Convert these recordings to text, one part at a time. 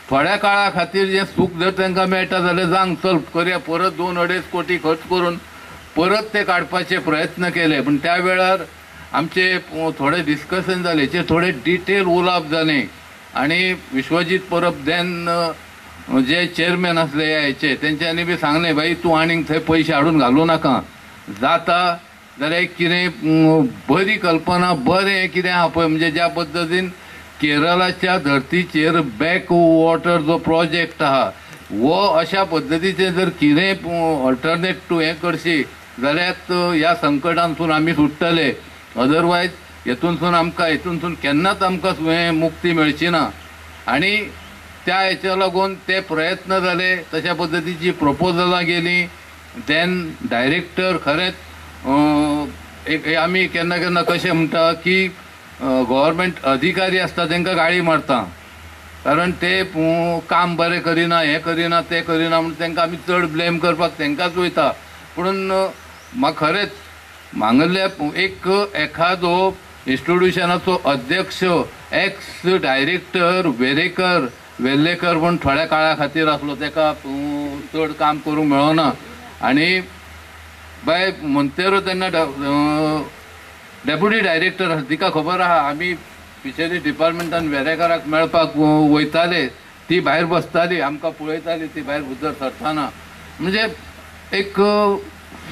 थोड्या काळा खातीर जें सूख जर तांकां मेळटा जाल्यार जावंक चल करया, परत 2-2.5 कोटी खर्च करून परत ते काडपाचे प्रयत्न केले. पूण त्या वेळार आमचे थोडे डिस्कशन जाले, हेचेर थोडे डिटेल उलोवप जालें आनी विश्वजीत परब देन जे चेअरमॅन आसले ह्या हेचे तेंच्यांनी बी सांगलें, बाई तूं आनीक थंय पयशे हाडून घालूं नाका, जाता जाल्यार एक कितें बरी कल्पना बरें कितें आहा पळय, म्हणजे ज्या पद्दतीन केरळाच्या धर्तीचेर बॅक वॉटर जो प्रोजेक्ट आहा वो अशा पद्दतीचें जर कितें ऑल्टरनेट टू हें करशी जाल्यार ह्या संकटांतसून आमी सुट्टले, अदरवायज हेतूनसून आमकां हेतूनसून केन्नाच आमकां हें मुक्ती मेळची ना. आनी त्या हेच्या लागून ते प्रयत्न जाले, तशा पद्दतीची प्रपोजलां गेलीं. Then director खरेंच एक आमी केन्ना केन्ना कशें म्हणटा की गव्हर्मेंट अधिकारी आसता तांकां गाळी मारता, कारण ते काम बरें करिना, हें करिना, तें करिना म्हूण तांकां आमी चड ब्लेम करपाक तांकांच वयता. पूण म्हाका खरेंच मांगल्ल्या एक एखादो इन्स्टिट्युशनाचो अध्यक्ष एक्स डायरेक्टर वेरेकर वेल्लेकर म्हूण थोड्या काळा खातीर आसलो, ताका चड काम करूंक मेळना. आनी बाय मोंतेरो तेन्ना डेप्युटी डायरेक्टर आसा, तिका खबर आहा आमी फिशरी डिपार्टमेंटान वेरेकराक मेळपाक वयताले, ती भायर बसताली, आमकां पळयताली ती भायर भितर सरतना. म्हणजे एक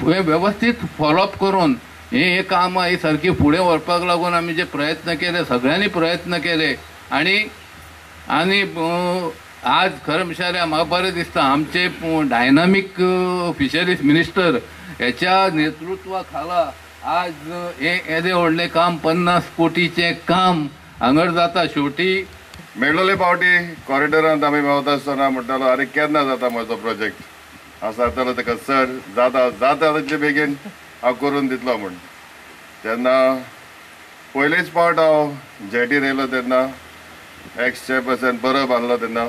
हें वेवस्थीत फॉलोअप करून हें काम ही सारकी फुडें व्हरपाक लागून आमी जे प्रयत्न केले, सगळ्यांनी प्रयत्न केले. आनी आनी आज खरें म्हणल्यार म्हाका बरें दिसता आमचे डायनामीक फिशरीज मिनिस्टर हेच्या नेतृत्वा खाला आज हें येदें व्हडलें काम 50 कोटीचें काम हांगर जाता. शेवटी मेळ्ळोले पावटी कॉरिडोरांत आमी मेवता आसतना म्हणटालो, आरे केन्ना जाता म्हजो प्रोजेक्ट, हांव सांगतालो ताका सर जाता जाता तितले बेगीन हांव करून दितलो म्हूण. तेन्ना पयलेच पावट हांव जेटीर येयलो तेन्ना एक्स चेअरपर्सन परब आहलो तेन्ना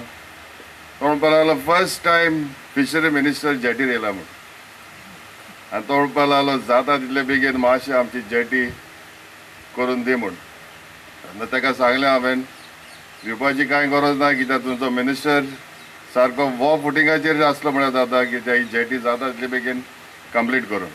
तो म्हणपाक लागलो फर्स्ट टायम फिशरी मिनिस्टर जेटीर येयला म्हूण. आनी तो म्हणपाक लागलो जाता तितले बेगीन मातशें आमची जेटी करून दी म्हूण. तेन्ना ताका सांगलें हांवें भिवपाची कांय गरज ना, कित्याक तुमचो मिनिस्टर सारको वो फुटिंगाचेर आसलो म्हळ्यार जाता, कित्याक ही जेटी जाता तितले बेगीन कंप्लीट करून.